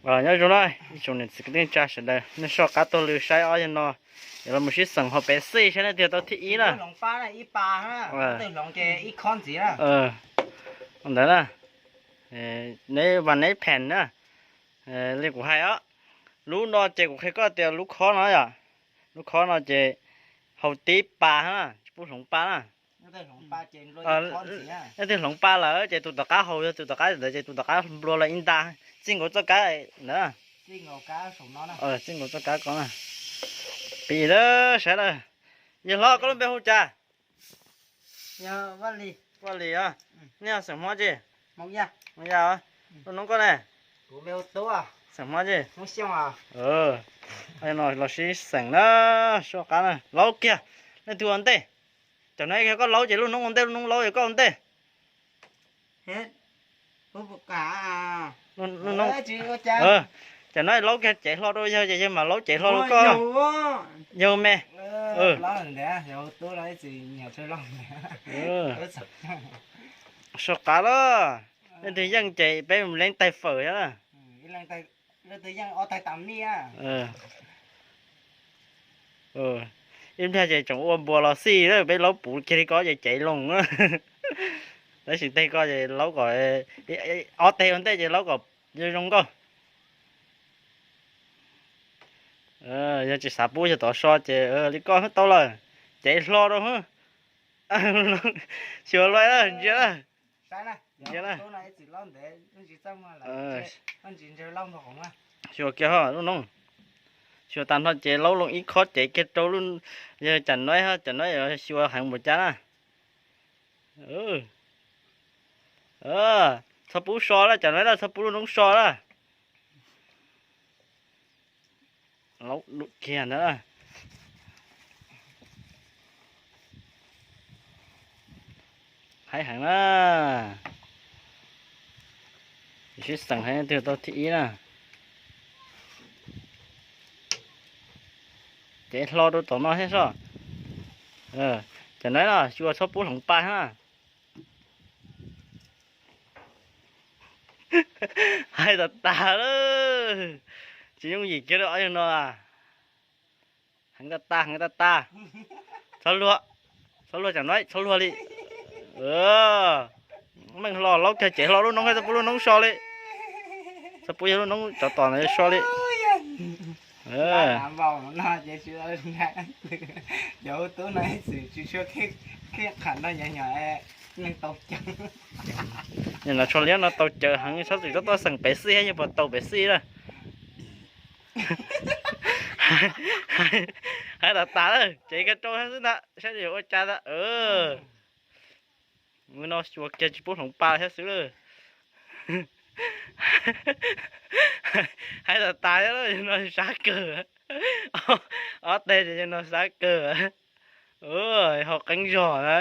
Nyob zoo na ib tsoom niam txiv kwv tij neej tsa sawv daws, nej soj qab tuaj lw saib ob yawg no, yuav los mus sib xeem hauv pev xij saib leej twg tau thib ib na. Ntawd na, neb vas neb phees na, li kuv hais os, lub no ces kuv qhia koj tias lub khob no yom, lub khob no ces haus tib pas na, tsis pub hloov pa na. Leej twg hloov pa lawm ces tus tom qab haus, yog tus tom qab ntawd ces tus tom qab nplua los ib nta, txij nkaus txoj kab ntawd, txij nkaus txoj kab ko na. Pim lawm sawv daws. Yawg hlob, koj lub npe hu cas? Vaj Lis. Nej xeem Hmoob tsi? Hmoob Yaj. Lub noob koj ne? Xeem Hmoob tsi? No los sib xeem na, soj qab na, laub kiag, leej twg ua ntej? Cov no koj laub ces lub noob ua ntej, lub noob laub ces koj ua ntej. Cov no laub kiag cev hlo rau yawg ces yawg mam laub cev hlo rau koj. Yawg me. Soj qab lawm, leej twg yeej ces peb mus leej tais fawm na. Ib pliag ces tseem ua npua los xij, peb laub puv kiag li ko ces cev loo. Tab sis teg ko ces laub kom, ob teg ua ntej ces laub kom zoo zoo nkauj. Yog tsis xav pub yawg tod so ces li ko tau lawm, cev hlo rau. Xyuas luaj, ntsia na, ntsia na. Xyuas kiag lub noob, xyuas tag nrho ces laub loo ib khob cev kiag rau, yog cas nuav, cas nuav xyuas heev npaum cas na. Txhob pub so lawm, cas nuav txhob pub lub noob so lawm. Laub dum kiag ntawd. Haib heev na. Sib xeem heev twg tau thib ib na. Cev hlo rau tom no thiab soj. Cov no xyuas txhob pub hloov pa na. Haib tas tas lawm. Tsis yooj yim kiag rau ob yawg no. Heev tas tas, heev tas tas. Txhob luag, txhob luag, txhob luag li. Meej hlo, laub kiag cev hlo lub noob, txhob pub lub noob so li. Txhob pub yog lub noob tsov tom ntawd so li. Nim no tsho liab no tau cawv heev, txhob txwm tuaj xeem pev xij thiab, yog puas tau pev xij na. Haib tas tas lawm, cev kiag rau xwb ntag, saib yuav ua cas ntag. No xyuas kiag tsis pub hloov pa thiab xwb lawm. Haib tas tas thiab, yawg no sab kawg. Ob teg ces yawg no sab kawg. Haus qeeb zog na.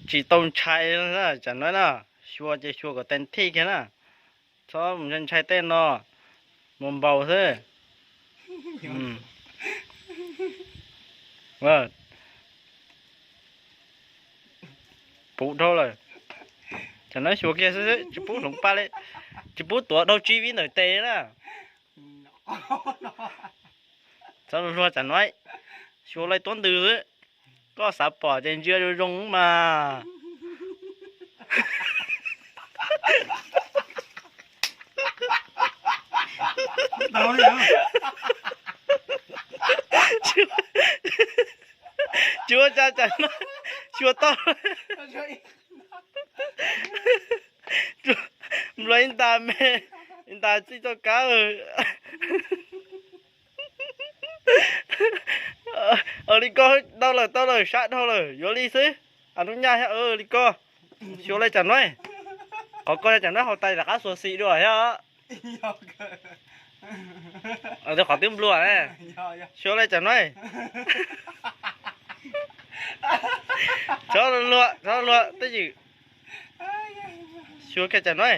Tsis tau ntshai, tsam no na, xyuas ces xyuas kom tes thij kiag na. Txhob mus ntshai ntshai tej no, mus npaus xwb. Puv dhau lawm. Tsam no xyuas kiag xwb, tsis pub hloov pa li, tsis pub tuav dhau tsis vib ntawm tes na. Txhob luag tsam no, xyuas li tuab ntws xwb. Koj xav pom ces ntsia zoo zoo mas. Tsis ua cas, tsam no xyuas tau. Nplua ib nta me, ib nta txij txoj kab. Li ko, tau lawm, tau lawm, sab dhau lawm, yuav li xwb. A, nub nyaj thiab, li ko. Xyuas li tsam no, qhov ko tsam no haus tas rov qab xuas xim dua thiab. Qhov twb nplua. Xyuas li tsam no, txhob luag, txhob luag twj ywm. Xyuas kiag tsam no,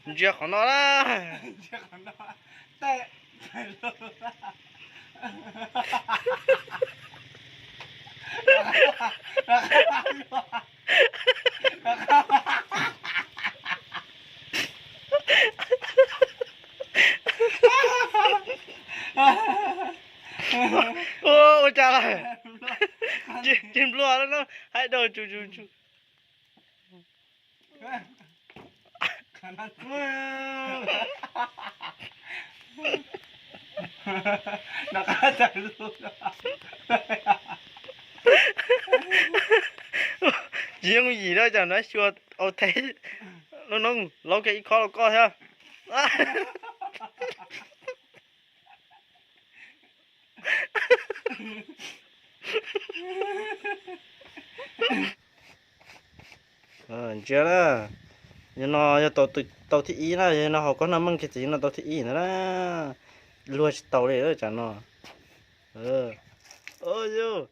ntsia qhov no na. Ntsia qhov no. Tej, tej lug. Ua cas lawm? Tsis nplua lawm no, hais dau tsu tsu tsu. Tsis yooj yim na, cas nab xyuas au thev, no no, laub kiag ib khob rau koj thiab. Ntsia na, yog no yog tau thib ib na, yog no hauv koj noj meej kiag ces yog no tau thib ib ntag na. Luag tsis taus li tsam no. Yog